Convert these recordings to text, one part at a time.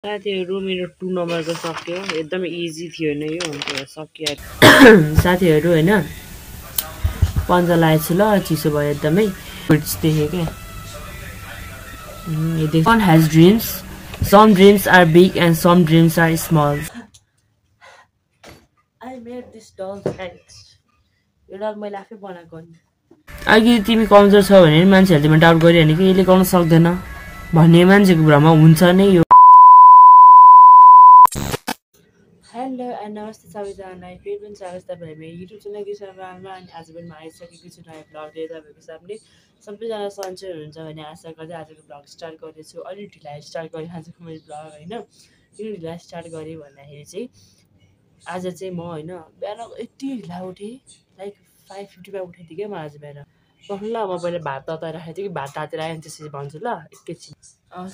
साथीहरु मेरो 2 नम्बरको सक्यो एकदमै इजी थियो नि यो हुन्छ सकिया साथीहरु हैन पन्जा लाएछु ल चिसो भयो एकदमै बिट्स देखे के one has dreams some dreams are big and some dreams are small I made this doll's head यो डल मैले आफै बनाएको नि अघि तिमी कमजोर छ भने मान्छेहरुले तिमीलाई डाउट गरिहाल्ने कि यसले गर्न सक्दैन भन्ने मान्छेको भ्रम हुन्छ नै यो हेलो एन्ड नमस्ते सबैजनालाई फेरि पनि स्वागत छ तपाईहरु मेरो युट्युब च्यानल किशोरमा अनि आज पनि म आइसकेको छु नयाँ भ्लग लिएर तपाईहरुको सामने सबैजना सन्चै हुनुहुन्छ भन्ने आशा गर्दै आजको भ्लग स्टार्ट गर्दैछु अलि ढिला स्टार्ट गरे आजको मेरो भ्लग हैन किन ढिला स्टार्ट गरे भन्दाखेरि चाहिँ आज चाहिँ म हैन बिहान यति ढिला उठे लाइक 5:55 उठेँ के म आज बिहान ल म पहिले भात तताएर राखेको थिएँ कि भात तातेर आएँ त्यसपछि भन्छु ल एकैछिन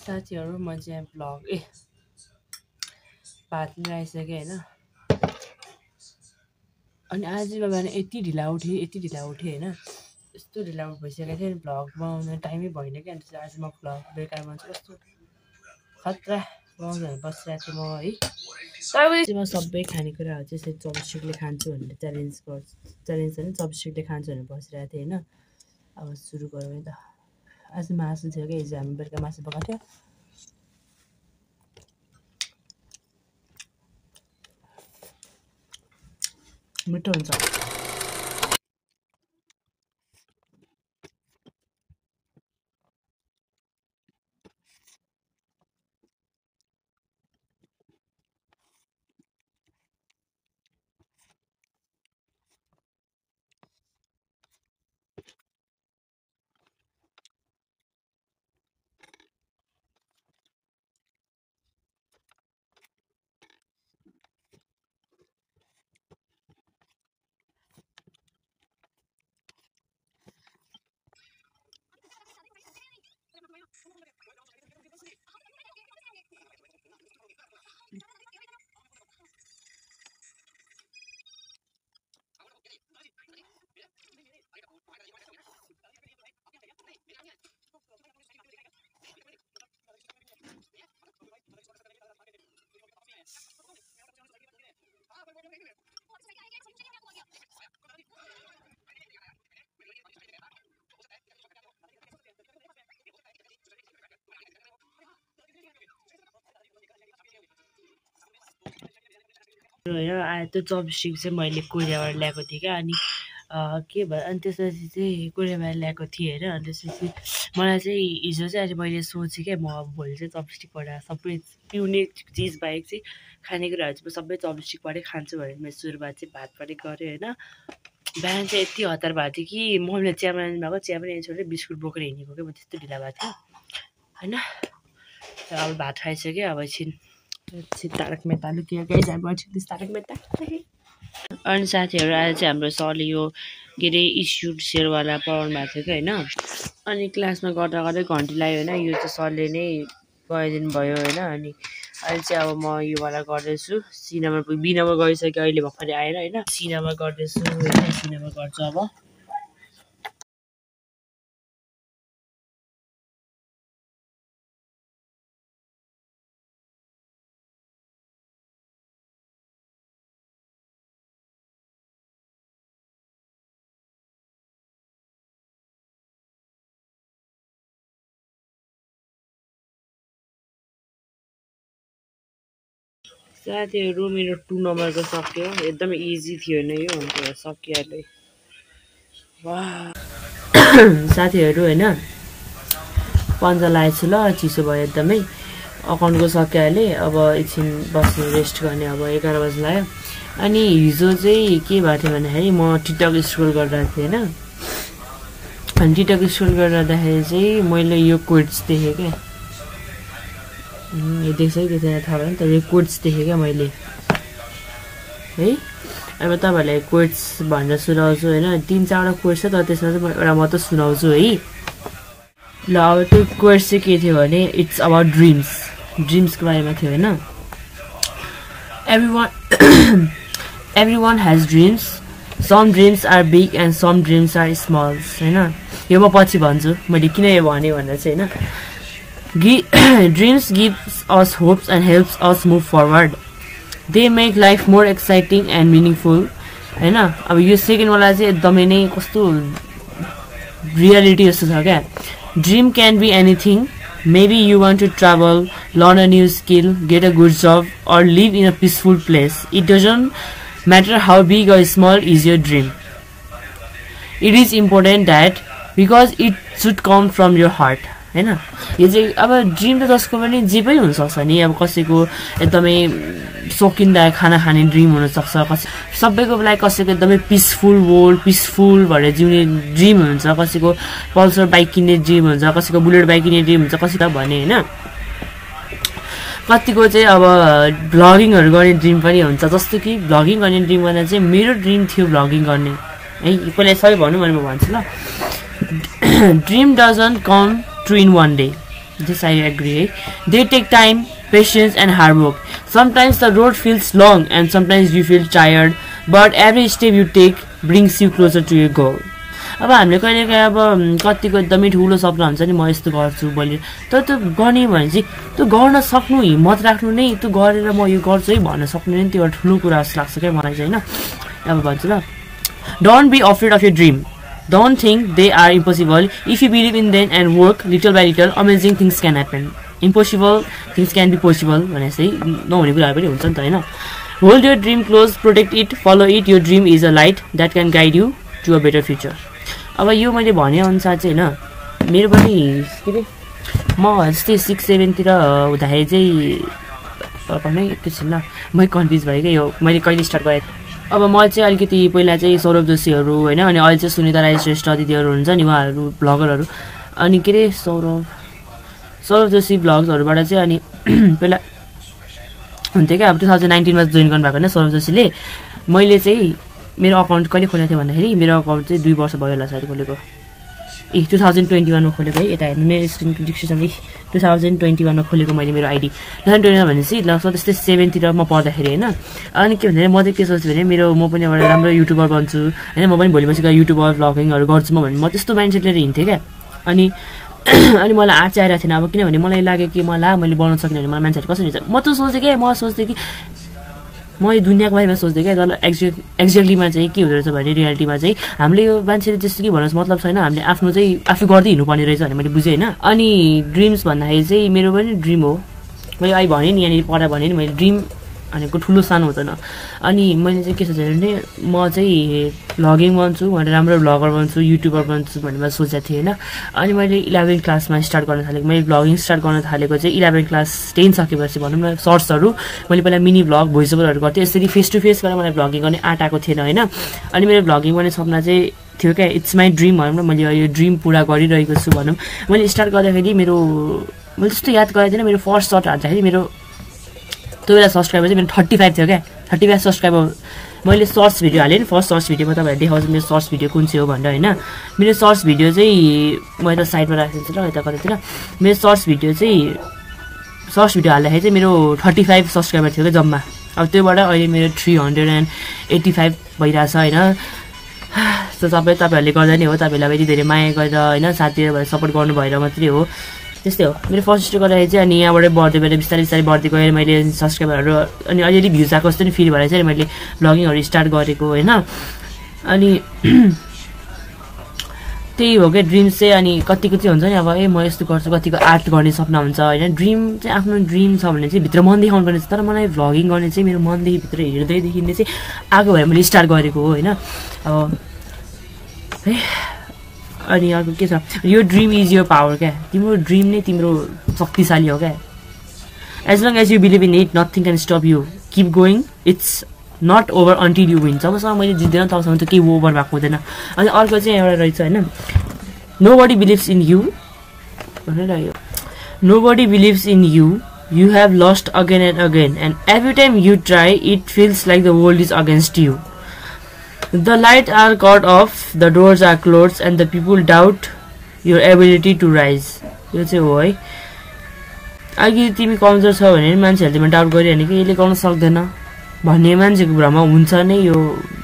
साथीहरु म चाहिँ भ्लग भात लिएर आइसकेँ हैन अनि आज म बिहान यति ढिला उठेँ हैन यस्तो ढिला भइसकेको थियो नि भ्लग बनाउन टाइमै भएन कि अनि आज म भ्लग बेकारमा चाहिँ कस्तो खतरा बनाउँदै बसिरहेको थिएँ म है तपाईँ म सबै खानेकुराहरू चाहिँ यसरी चपस्टिकले खान्छु भनेर च्यालेन्ज होइन चपस्टिकले खान्छु भनेर बसिरहेको थिएँ हैन अब सुरु गरौँ है त आज मासु थियो कि हिजो हामी बेलुका मासु पकाएको थियो मिठो हुन्छ त्यो चपस्टिक चाहिँ मैले कोरियाबाट ल्याएको थिएँ क्या अनि के भयो अनि त्यसपछि चाहिँ कोरियाबाट ल्याएको थिएँ हैन अनि त्यसपछि मलाई चाहिँ हिजो चाहिँ अहिले मैले सोचेँ क्या म अब भोलि चाहिँ चपस्टिकबाट सबै पिउने चिज बाहेक चाहिँ खानेकुराहरू चाहिँ सबै चपस्टिकबाटै खान्छु भनेर मैले सुरुवात चाहिँ भातबाटै गरेँ हैन बिहान चाहिँ यति हतार भएको थियो कि मम्मीले चिया बनाइदिनु भएको चिया पनि छोडेर बिस्कुट बोकेर हिँडेको क्या म त्यस्तो ढिला भएको थियो हैन अब भात खाइसक्यो अब एकछिन Tarak Mehta look guys I watching this Tarak Mehta अनि साथीहरु आज चाहिँ हाम्रो सरले यो के अरे इस्युड सेयरवाला पढाउनु भएको थियो कि हैन अनि क्लासमा गर्दा गर्दै घन्टी लाग्यो हैन यो चाहिँ सरले नै गइदिनु भयो हैन अनि अहिले चाहिँ अब म योवाला गर्दैछु सी नम्बर बी नम्बर गरिसक्यो अहिले भर्खरै आएर हैन सी नम्बर गर्दैछु हैन सी नम्बर गर्छु अब साथीहरु मेरो 2 नम्बरको सक्यो एकदमै इजी थियो नि यो हुन्छ सकिहाल्यो वाह साथीहरु हैन पन्जा लाएछु ल चिसो भयो एकदमै अकाउन्टको सकिहाले अब एकछिन बस्नु रेस्ट गर्ने अब 11 बजे लाग्यो अनि हिजो चाहिँ के भएको थियो भन्दाखेरि म टिकटक स्क्रोल गरिरहेको थिएँ हैन अनि टिकटक स्क्रोल गरिरहँदाखेरि चाहिँ मैले यो कोट्स देखेँ के यो देख्छ कि देख्दैन थाहा भएन तर यो कोट्स देखेँ क्या मैले है अब तपाईहरुलाई कोट्स भनेर सुनाउँछु हैन 3-4 वटा कोट्स छ तर त्यसमा चाहिँ म एउटा मात्र सुनाउँछु है ल अब त्यो कोट्स चाहिँ के थियो भने इट्स अबाउट ड्रिम्सको बारेमा थियो हैन everyone has dreams some dreams are big and some dreams are small हैन यो म पछि भन्छु मैले किन यो भने भनेर चाहिँ हैन dreams gives us hopes and helps us move forward. They make life more exciting and meaningful. हैन अब यो सेकेन्ड वाला चाहिँ एकदमै नै कस्तो रियालिटी जस्तो छ क्या dream can be anything maybe you want to travel, learn a new skill, get a good job or live in a peaceful place. It doesn't matter how big or small is your dream. It is important that because it should come from your heart. हैन यो चाहिँ अब dream त जसको पनि जे पनि हुन सक्छ नि अब कसैको एकदमै शौकिनदायक खाना खाने ड्रीम हुन सक्छ सबैको लागि कसैको एकदमै पिसफुल वर्ल्ड पिसफुल भएर जिउने ड्रीम हुन्छ कसैको पल्सर बाइक किन्ने ड्रीम हुन्छ कसैको बुलेट बाइक किन्ने ड्रीम हुन्छ कसैको भने हैन कतिको चाहिँ अब ब्लगिङहरु गर्ने ड्रीम पनि हुन्छ जस्तो कि ब्लगिङ गर्ने ड्रीम गर्दा चाहिँ मेरो ड्रीम थियो ब्लगिङ गर्ने है पहिला सबै भन्नु भने म भन्छु ल dream doesn't come true in one day. This I agree. They take time, patience and hard work. Sometimes the road feels long and sometimes you feel tired, but every step you take brings you closer to your goal. अब हामीले कहिलेकाहीँ अब कतिको एकदमै ठुलो सपना हुन्छ नि म यस्तो गर्छु भोलि तर त्यो गर्ने भने चाहिँ त्यो गर्न सक्नु हिम्मत राख्नु नै त्यो गरेर म यो गर्छु है भन्न सक्नु नै त्यो ठुलो कुरा जस्तो लाग्छ क्या मलाई चाहिँ हैन अब भन्छु ल Don't be afraid of your dream. Don't think they are impossible. If you believe in them and work little by little, amazing things can happen. Impossible things can be possible. भने चाहिँ नहुने कुराहरु पनि हुन्छ नि त हैन. Hold your dream close, protect it, follow it. Your dream is a light that can guide you to a better future. अब यो मैले भने अनुसार चाहिँ हैन मेरो पनि के रे म जस्तै 6 7 तिर हुँदाखेरि चाहिँ पनि एकछिन ल म कन्फ्युज भए के यो मैले कहिले स्टार्ट गरे अब म चाहिँ अलिकति पहिला चाहिँ सौरभ जोशीहरु हैन अनि अहिले चाहिँ सुनिता राई श्रेष्ठ दिदीहरु हुन्छ नि उहाँहरु ब्लगरहरु अनि के रे सौरभ जोशी ब्लग्सहरुबाट चाहिँ अनि पहिला हुन्थ्यो क्या अब 2019 मा जोइन गर्नु भएको हैन सौरभ जोशीले मैले चाहिँ मेरो अकाउन्ट कहिले खोलेको थिएँ भन्दाखेरि मेरो अकाउन्ट चाहिँ 2 वर्ष भयो होला सायद खोलेको 2021 मा खोलेको है यता हेर्नु मेरो स्क्रिनको डिस्क्रिप्सनमा 2021 मा खोलेको मैले मेरो आइडी 2021 भनेपछि लगभग त्यस्तै 7 तिर म पढ्दाखेरि हैन अनि के भन्दै म चाहिँ के सोच्छु भने मेरो म पनि एउटा राम्रो युट्युबर बन्छु हैन म पनि भोलि पछि युट्युबर ब्लगिङहरु गर्छु म भन्ने म त्यस्तो माइन्डसेट लिएर हिँड्थे के अनि अनि मलाई आर्ट चाहिरहेको थिएन अब किनभने मलाई लाग्यो कि मैले बनाउन सक्ने भने मलाई मान्छेहरु कसरी हुन्छ म त सोचे के म सोच्थे कि म यो दुनियाको बारेमा सोच्दै के तर एक्ज्याक्टलीमा चाहिँ के हुँदो रहेछ भने रियालिटीमा चाहिँ हामीले यो मान्छेले त्यस्तो के भन्नुस् मतलब छैन हामीले आफ्नो चाहिँ आफू गर्दै हिँड्नुपर्ने रहेछ भने मैले बुझेँ हैन अनि ड्रिम्स भन्दाखेरि चाहिँ मेरो पनि ड्रिम हो मैले अहिले भने नि यहाँनिर पढा भने नि मैले ड्रिम भनेको ठुलो सानो हुँदैन अनि मैले चाहिँ के सोचेँ भने म चाहिँ भ्लगिङ बन्छु भनेर राम्रो भ्लगर बन्छु युट्युबर बन्छु भन्ने मैले सोचेको थिएँ हैन अनि मैले 11 क्लासमा स्टार्ट गर्न थालेको मैले भ्लगिङ स्टार्ट गर्न थालेको चाहिँ 11 क्लास 10 सकेपछि भनौँ न सर्ट्सहरु मैले पहिला मिनी भ्लग भोइस ओभरहरु गर्थेँ यसरी फेस टु फेस गरेर मलाई भ्लगिङ गर्ने आँट आएको थिएन हैन अनि मेरो भ्लगिङ गर्ने सपना चाहिँ थियो क्या इट्स माई ड्रिम भनौँ न मैले यो ड्रिम पूरा गरिरहेको छु भनौँ मैले स्टार्ट गर्दाखेरि मेरो मैले त्यस्तो याद गरेको थिएन मेरो फर्स्ट सर्ट हाल्दाखेरि मेरो त्यो बेला सब्स्क्राइबर चाहिँ मेरो 35 थियो क्या 35 सब्स्क्राइबर मैले सर्ट्स भिडियो हालेँ नि फर्स्ट सर्ट्स भिडियोमा तपाईहरुले देखाउँछु मेरो सर्ट्स भिडियो कुन चाहिँ हो भनेर हैन मेरो सर्ट्स भिडियो चाहिँ मैले त साइडमा राखेको छु ल यता कतैतिर मेरो सर्ट्स भिडियो हाल्दाखेरि चाहिँ मेरो 35 सब्स्क्राइबर थियो क्या जम्मा अब त्योबाट अहिले मेरो 385 भइरहेछ हैन सो तपाईहरुले गर्दा नि हो तपाईहरुलाई यति धेरै माया गरेर हैन साथीहरु भएर सपोर्ट गर्नु भएर मात्रै हो त्यस्तै हो मेरो फर्स्ट स्टेज गर्दाखेरि चाहिँ अनि यहाँबाट बढ्दै बढ्दै बिस्तारै बढ्दै गएर मैले सब्स्क्राइबरहरु अनि अलिअलि भ्युज आएको जस्तो नि फिल भएर चाहिँ मैले भ्लगिङहरु स्टार्ट गरेको हैन अनि त्यही हो के ड्रिम चाहिँ अनि कतिको चाहिँ हुन्छ नि अब म यस्तो गर्छु कतिको आर्ट गर्ने सपना हुन्छ हैन ड्रिम चाहिँ आफ्नो ड्रिम छ भने चाहिँ भित्र मन देखाउनु पर्ने तर मलाई भ्लगिङ गर्ने चाहिँ मेरो मनदेखि भित्र हृदयदेखि नै चाहिँ आगो भएर मैले स्टार्ट गरेको हो हैन अब अनि अर्को के छ यो ड्रिम इज योर पावर क्या तिम्रो ड्रिम नै तिम्रो शक्तिशाली हो क्या as long as you believe in it nothing can stop you keep going it's not over until you win जबसम्म मैले जित्दैन तबसम्म चाहिँ केही ओभर भएको हुँदैन अनि अर्को चाहिँ एउटा रहेछ हैन नोबडी बिलिभ्स इन यु भनेर यो nobody believes in you you have lost again and every time you try it feels like the world is against you The lights are cut off, the doors are closed, and the people doubt your ability to rise. यो चाहिँ हो है अघि तिमी कमजोर छ भने मान्छेहरुले तिमीलाई डाउट गरिरहने कि यसले गर्न सक्दैन भन्ने मान्छेको भ्रम हुन्छ नै यो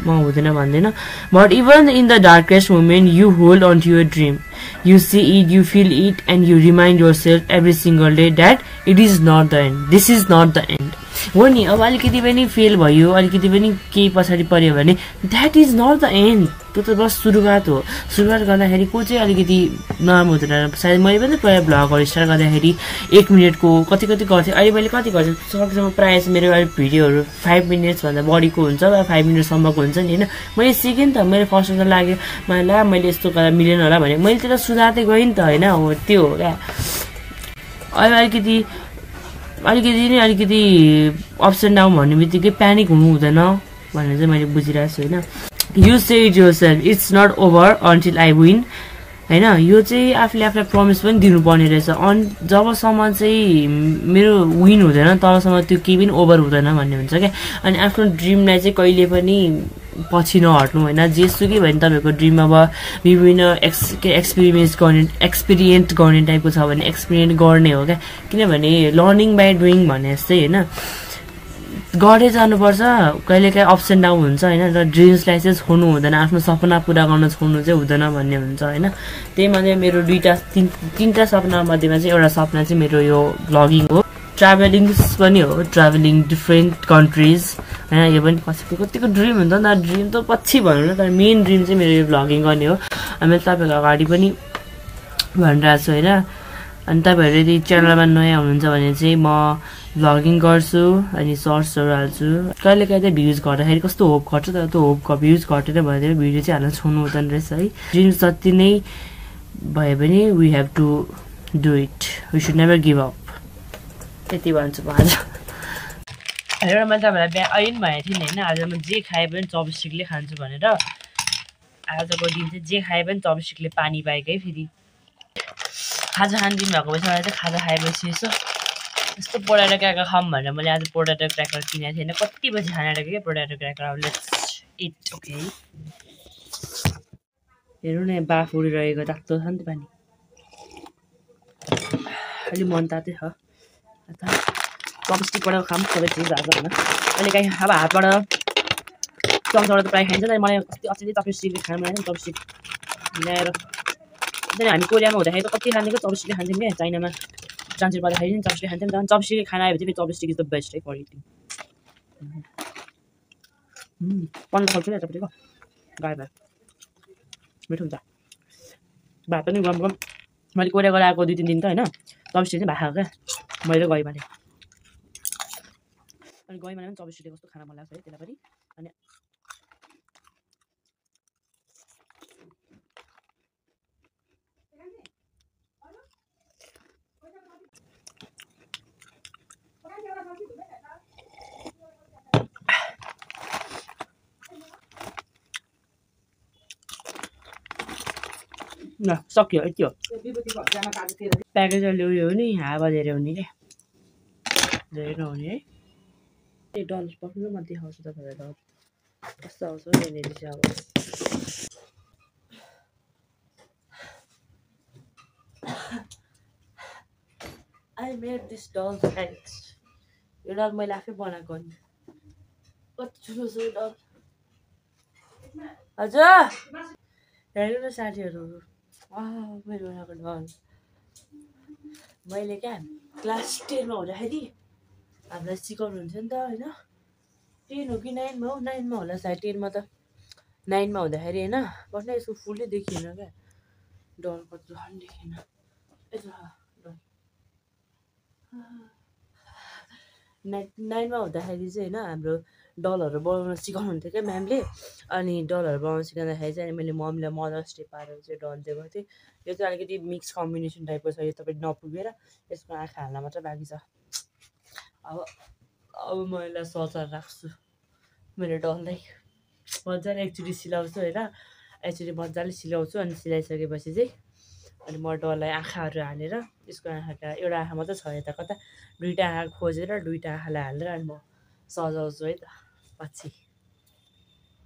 म हुँदैन भन्दैन but even in the darkest moment you hold on to your dream you see it you feel it and you remind yourself every single day that it is not the end this is not the end हो नि अब अलिकति पनि fail भयो अलिकति पनि केही पछाडि पर्यो भने that is not the end त्यो त बस सुरुवात हो सुरुवात गर्दाखेरि को चाहिँ अलिकति नराम्रो हुँदैन सायद मैले पनि प्रायः भ्लगहरू स्टार्ट गर्दाखेरि 1 मिनटको कति गर्थेँ अहिले मैले कति गर्छु सकेसम्म प्रायः चाहिँ मेरो अहिले भिडियोहरू 5 मिनट्सभन्दा बढीको हुन्छ वा 5 मिनटसम्मको हुन्छ नि होइन मैले सिकेँ नि त मैले फर्स्टमा लाग्यो मलाई मैले यस्तो गर्दा मिलेन होला भने मैले त्यसलाई सुधार्दै गएँ नि त होइन हो त्यो हो क्या अहिले अलिकति अप्स एन्ड डाउन भन्ने बित्तिकै प्यानिक हुनु हुँदैन भनेर चाहिँ मैले बुझिरहेको छु होइन you say it yourself it's not over until I win होइन यो चाहिँ आफूलाई प्रमिस पनि दिनुपर्ने रहेछ जबसम्म चाहिँ मेरो विन हुँदैन तबसम्म त्यो केही पनि ओभर हुँदैन भन्ने हुन्छ क्या अनि आफ्नो ड्रिमलाई चाहिँ कहिले पनि पछि नहट्नु होइन जेसुकै भयो भने तपाईँको ड्रिम अब विभिन्न एक्सपिरियन्स गर्ने टाइपको छ भने एक्सपिरियन्स गर्ने हो क्या किनभने लर्निङ बाई डुइङ भने जस्तै होइन गर्दै जानुपर्छ कहिलेकाहीँ अप्स एन्ड डाउन हुन्छ होइन र ड्रिम्सलाई चाहिँ छोड्नु हुँदैन आफ्नो सपना पुरा गर्न छोड्नु चाहिँ हुँदैन भन्ने हुन्छ होइन त्यही मध्ये मेरो तिनवटा सपना मध्येमा चाहिँ एउटा सपना चाहिँ मेरो यो भ्लगिङ हो ट्राभलिङ पनि हो ट्राभलिङ डिफ्रेन्ट कन्ट्रिज होइन यो पनि कतिको ड्रिम हुन्छ नि त ड्रिम त पछि भनौँ न तर मेन ड्रिम चाहिँ मेरो यो भ्लगिङ गर्ने हो मैले तपाईँहरूको अगाडि पनि भनिरहेको छु होइन अनि तपाईँहरू यदि च्यानलमा नयाँ हुनुहुन्छ भने चाहिँ म भ्लगिङ गर्छु अनि सर्ट्सहरू हाल्छु कहिलेकाहीँ चाहिँ भ्युज घट्दाखेरि कस्तो होप घट्छ तर त्यो होप भ्युज घटेर भएर भिडियो चाहिँ हाल्न छोड्नु हुँदैन रहेछ है ड्रिम्स जति नै भयो भने we have to do it we should never give up त्यति भन्छु म आज एउटा मैले तपाईँलाई बिहान अहिले पनि भनेको थिएँ नि होइन आज म जे खाए पनि चपस्टिकले खान्छु भनेर आजको दिन चाहिँ जे खाए पनि चपस्टिकले पानी पाएकै फेरि खाजा खाने दिन भएको भएछ मलाई चाहिँ खाजा खाएपछि यसो यस्तो पोटेटो क्र्याकर खाऊँ भनेर मैले आज पोटेटो क्र्याकर किनेको थिएँ होइन कति बजी खाना आँटेको क्या पोटेटो क्र्याकर अब लेट्स इट ओके हेर्नु न बाफ उडिरहेको तातो छ नि त पानी अलि मन तातै छ चपस्टिकबाट खाऊँ सबै चिज हाल्छ होइन अहिले काहीँ अब हातबाट चम्चाबाट त प्रायः खाइन्छ तर मलाई कति अचेलै चपस्टिकले खानु मन लाग्छ चपस्टिक मिलाएर हामी कोरियामा हुँदाखेरि त कति खानेको चपस्टिकले खान्छौँ क्या चाइनामा ट्रान्सलेट गर्दाखेरि पनि चपस्टिक खान्छौँ नि त चपस्टिकले खाना आयो भने चाहिँ चपस्टिक इज द बेस्ट है फर इटिङ पन्ध्र खाल्छु क्या चपस्टिकको गाई भात मिठो हुन्छ भात पनि गम गम मैले कोरिया गएर आएको 2-3 दिन त होइन चपस्टिक चाहिँ भात खाएको क्या मैले गइमाले अनि गइमाले पनि चपस्टिकले कस्तो खाना मन लाग्छ है त्यसलाई पनि अनि ल सक्यो यति हो प्याकेजले उयो हो नि हावा धेरै हुने क्या धेरै नहुने है ए डल्स पक्नु म देखाउँछु तपाईँहरूलाई कस्तो आउँछ यहाँनिर चाहिँ अब I made this doll guys यो डल मैले आफै बनाएको नि कति ठुलो छ यो डल हजुर हेर्नु न साथीहरू मैले बनाएको डल मैले क्या क्लास 10 मा हुँदाखेरि हामीलाई सिकाउनुहुन्थ्यो नि त होइन 10 हो कि 9 मा हो 9 मा होला सायद 10 मा त 9 मा हुँदाखेरि होइन बट नै यसको फुल्लै देखिएन क्या डलको झन् देखिएन यसो 9 मा हुँदाखेरि चाहिँ होइन हाम्रो डलहरू बनाउन सिकाउनुहुन्थ्यो क्या म्यामले अनि डलहरू बनाउन सिकाउँदाखेरि चाहिँ मैले मम्मीलाई मदर्स डे पारेर चाहिँ डल दिएको थिएँ यो चाहिँ अलिकति मिक्स कम्बिनेसन टाइपको छ यो तपाईँ नपुगेर यसको आँखा हाल्न मात्र बाँकी छ अब म यसलाई सजाएर राख्छु मेरो डललाई मजाले एकचोटि सिलाउँछु होइन एकचोटि मजाले सिलाउँछु अनि सिलाइसकेपछि चाहिँ अनि म डललाई आँखाहरू हालेर यसको आँखा एउटा आँखा मात्रै छ यता कता दुईवटा आँखा खोजेर दुईवटा आँखालाई हालेर अनि म सजाउँछु है त पछि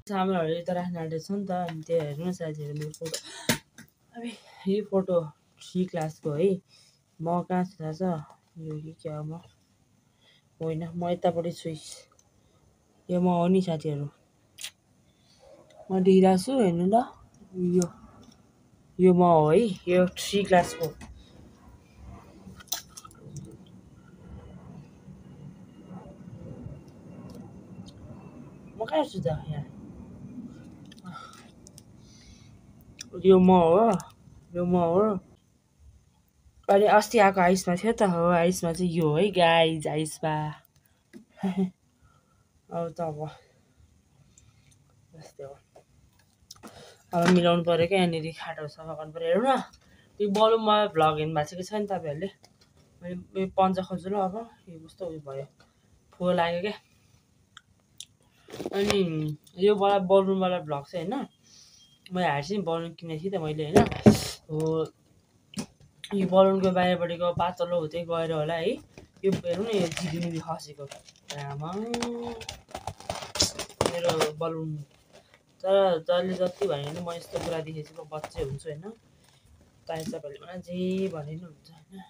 सामानहरू यता राख्न आँटेको छ नि त अनि त्यो हेर्नु न साथीहरू मेरो फोटो अब यो फोटो 3 क्लासको है म कहाँ छु थाहा छ यो कि क्या म होइन म यतापट्टि छु यो म हो नि साथीहरू म दिइरहेको छु हेर्नु ल यो यो म हो है यो 3 क्लासको म कहाँ छु त यहाँ यो म हो अनि अस्ति आएको आइसमा थियो त हो आइसमा चाहिँ यो है गाइज आइसमा अब त अब यस्तै हो अब मिलाउनु पऱ्यो क्या यहाँनिर खाटो सफा गर्नु पऱ्यो हेर्नु न त्यो बलुनमा भ्लग हेर्नु भएको छ कि छैन तपाईँहरूले मैले पन्जा खोज्छु ल अब यो कस्तो उयो भयो फो लाग्यो क्या अनि यो बलुनवाला भ्लग चाहिँ होइन मैले हार्छु नि बलुन किनेको थिएँ त मैले होइन हो यो बलुनको बाहिरपट्टिको पातलो हुँदै गएर होला है यो हेर्नु न यो जिलिमिली खसेको आमा मेरो बलुन तर जसले जति भने पनि म यस्तो कुरा देखेपछि म बच्चै हुन्छु होइन चाहे तपाईँहरूले मलाई जे भने नि हुन्छ होइन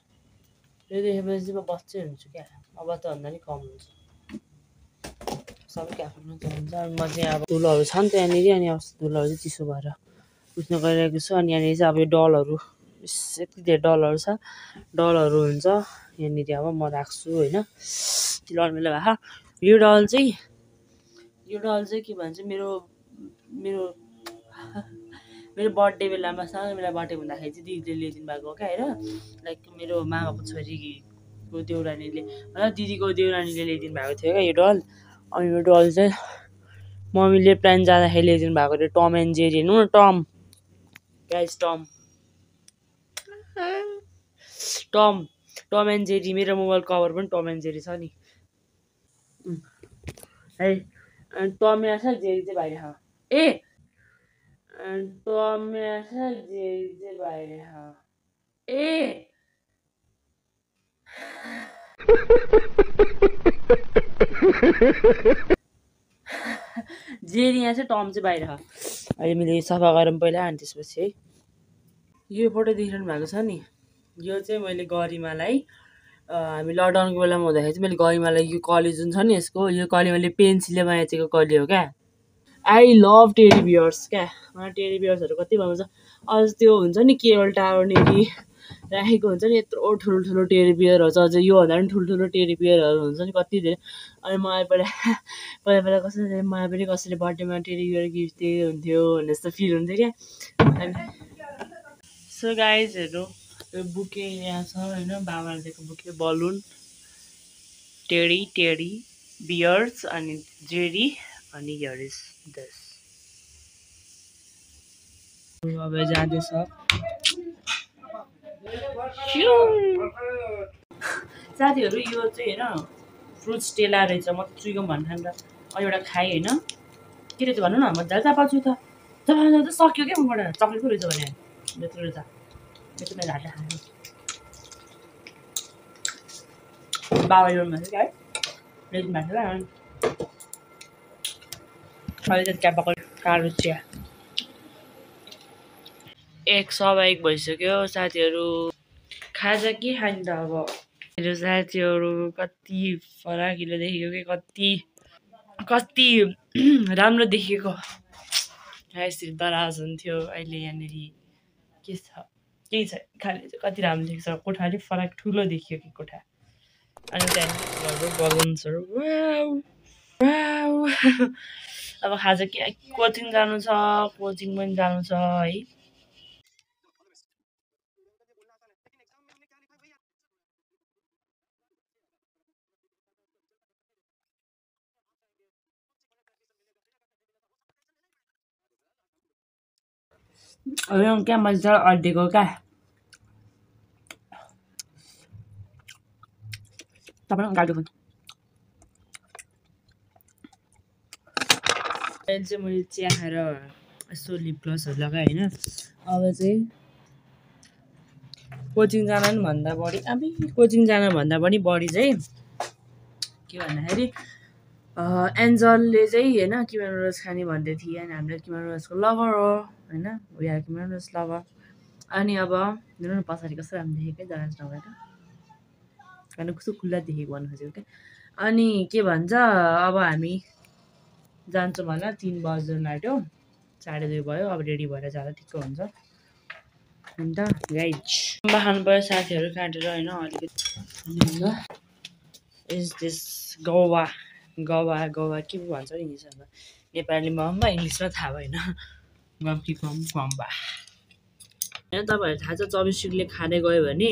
यो देखेपछि म बच्चै हुन्छु क्या अब त भन्दा नि कम हुन्छ सबैको आफ्नो हुन्छ म चाहिँ अब धुलोहरू छ नि त यहाँनिर अनि अब धुलोहरू चाहिँ चिसो भएर पुस्न गइरहेको छु अनि यहाँनिर चाहिँ अब यो डलहरू यति धेरै डलहरू छ डलहरू हुन्छ यहाँनिर अब म राख्छु होइन चिलाउनु भएको यो डल चाहिँ के भन्छ मेरो मेरो मेरो बर्थडे बेलामा सानो बेला बर्थडे हुँदाखेरि चाहिँ दिदीले ल्याइदिनु भएको क्या हेर लाइक मेरो मामाको छोरीको देउरानीले दिदीको देउरानीले ल्याइदिनु भएको थियो क्या यो डल अनि यो डल चाहिँ मम्मीले प्लान जाँदाखेरि ल्याइदिनु भएको थियो टम एन्ड जेरी हेर्नु न टम टम एन्ड जेरी मेरो मोबाइल कभर पनि टम एन्ड जेरी छ नि है अनि टम छ जेरी चाहिँ बाहिर ए टम छ जेरी चाहिँ बाहिर ए जेरी यहाँ चाहिँ टम चाहिँ बाहिर अहिले मैले सफा गरौँ पहिला अनि त्यसपछि है यो फोटो देखिरहनु भएको छ नि यो चाहिँ मैले गरिमालाई हामी लकडाउनको बेलामा हुँदाखेरि चाहिँ मैले गरिमालाई यो कली जुन छ नि यसको यो कली मैले पेन्सिलले बनाइदिएको कली हो क्या आई लभ टेडी बियर्स क्या मलाई टेडी बियर्सहरू कति मन पर्छ अझ त्यो हुन्छ नि केबल टावरनिर राखेको हुन्छ नि यत्रो ठुल्ठुलो टेडी बियरहरू छ अझ योभन्दा पनि ठुल्ठुलो टेडी बियरहरू हुन्छ नि कति धेरै अनि मलाई पहिला कसैले मलाई पनि कसैले बर्थडेमा टेडी बियर गिफ्ट दिएको हुन्थ्यो भन्ने जस्तो फिल हुन्थ्यो क्या अनि सो गाइजहरू यो बुके यहाँ छ होइन बाबाले दिएको बुके बलुन टेडी बियर्स अनि जेरी अनि हियर इज दिस अब जाँदैछ साथीहरू यो चाहिँ होइन फ्रुट्स टेला रहेछ म त चुइगम भन्नु ठान्दा अनि एउटा खाएँ होइन के रहेछ भन्नु न मजाले त पाउँछु त सक्यो क्या मबाट चक्लेट पो रहेछ भने यत्रो रहेछ यति मैले हातले खाएको बाबा ल्याउनु भएको थियो क्या है ल्याइदिनु भएको थियो अहिले चाहिँ त्यहाँ पकाउने कालो चिया 1:15 भइसक्यो साथीहरू खाजा के खाने त अब मेरो साथीहरू कति फराकिलो देखेको कि कति राम्रो देखेको यसरी दराज हुन्थ्यो अहिले यहाँनिर के छ केही छ खालि कति राम्रो देख्छ कोठा अलिक फरक ठुलो देखियो कि कोठा अनि त्यहाँदेखि बलुन्सहरू अब खाजा के कोचिङ जानु छ कोचिङ पनि जानु छ है क्या मजा अड्डेको क्या तपाईँ गाडी फोन अहिले चाहिँ मैले चिया खाएर यसो लिप ग्लोसहरू लगाएँ होइन अब चाहिँ कोचिङ जान भन्दा पनि बढी चाहिँ के भन्दाखेरि एन्जलले चाहिँ होइन किमा नुडल्स खाने भन्दै थिएँ अनि हामीले किमा नुडल्सको लभर हो होइन वी आर किमा नुडल्स लभर अनि अब हेर्नु न पछाडि कस्तो राम्रो देखेको क्या जराज नभएर होइन कस्तो खुल्ला देखेको भन्नु खोजेको क्या अनि के भन्छ अब हामी जान्छौँ होला 3 बज्न लाग्यो 2:30 भयो अब रेडी भएर जाँदा ठिक्क हुन्छ अन्त गाइज मोमो खानु पर्यो साथीहरू काटेर होइन अलिकति इज दिस गौवा गौवा गौवा के पो भन्छ इङ्ग्लिसमा नेपालीमा मोमो इङ्ग्लिसमा थाहा भएन गम्की गम्बा होइन तपाईँहरू थाहा छ चपस्टिकले खाँदै गयो भने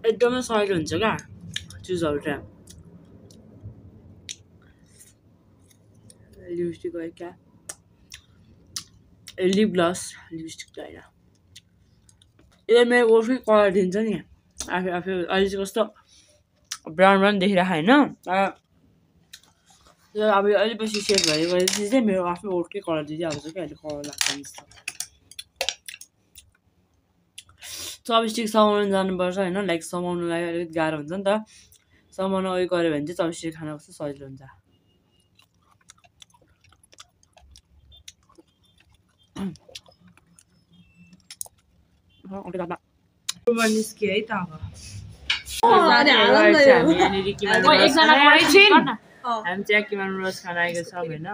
एकदमै सजिलो हुन्छ क्या चुजहरू चाहिँ लिपस्टिक है क्या लिप ग्लस लिपस्टिक त होइन यसले मेरो ओठकै कलर दिन्छ नि आफै आफै अहिले चाहिँ कस्तो ब्राउन ब्राउन देखिरहेको होइन तर अब यो अलिपछि सेट भएपछि चाहिँ मेरो आफ्नै ओठकै कलर दिइहाल्छ क्या अहिले कलर लाग्छ जस्तो चपस्टिक समाउनु जानुपर्छ होइन लाइक समाउनुलाई अलिकति गाह्रो हुन्छ नि त समाउनु उयो गऱ्यो भने चाहिँ चपस्टिक खान कस्तो सजिलो हुन्छ निस्कियो है त अब हामी चाहिँ किमा नुडल्स खान आएको छौँ होइन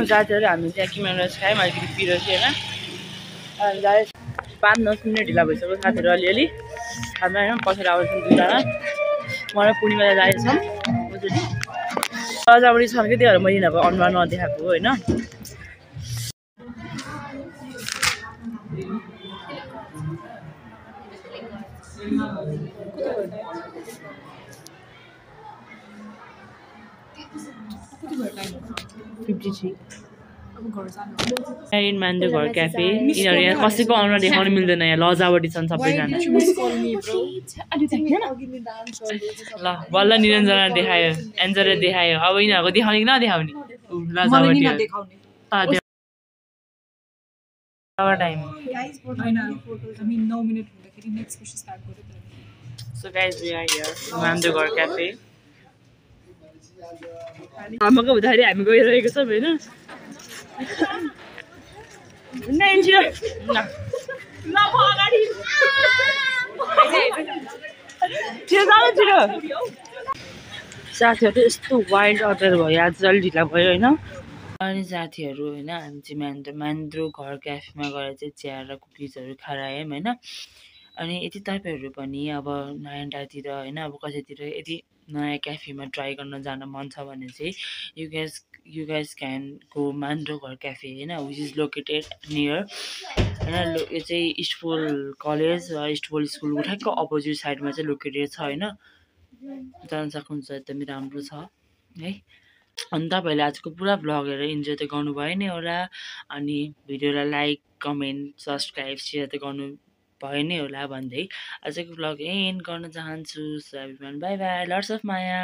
साथीहरू हामी चाहिँ किमा नुडल्स खायौँ अलिकति पिरो थियो होइन 5-10 मिनट ढिला भइसक्यो साथीहरू अलिअलि खाना होइन पसेर आउँछौँ दुईजना मलाई पूर्णिमा जाँदैछौँ सजावटी छन् कि त्योहरू मैले यिनीहरूको अनुहार नदेखाएको होइन मान्दु घर क्याफे यिनीहरू यहाँ कसैको अनुहार देखाउनु मिल्दैन यहाँ लजावटी छन् सबैजना ल बल्ल निरञ्जना देखायो एन्जरले देखायो अब यिनीहरूको देखाउने कि नदेखाउने लजावटी So guys, we are here, मान्दु घर क्याफे आमाको हुँदाखेरि हामी गइरहेको छौँ होइन साथीहरू यस्तो वाइल्ड अर्डर भयो आज अलि ढिला भयो होइन अनि साथीहरू होइन हामी चाहिँ मान्द्रो घर क्याफेमा गएर चाहिँ चिया र कुकिजहरू खाएर आयौँ होइन अनि यदि तपाईँहरू पनि अब नयाँ ठाउँतिर होइन अब कसैतिर यदि नयाँ क्याफेमा ट्राई गर्न जान मन छ भने चाहिँ यु गाइज क्यान गो मान्द्रो घर क्याफे होइन विच इज लोकेटेड नियर होइन यो चाहिँ इस्टफुल कलेज र इस्टफुल स्कुलको ठ्याक्क अपोजिट साइडमा चाहिँ लोकेटेड छ होइन जान सक्नुहुन्छ एकदमै राम्रो छ है अनि तपाईँहरूले आजको पुरा भ्लग हेरेर इन्जोय त गर्नुभयो नि होला अनि भिडियोलाई लाइक कमेन्ट सब्सक्राइब सेयर त गर्नु भयो नै होला भन्दै आजको भ्लग एन्ड गर्न चाहन्छु so everyone bye bye lots of Maya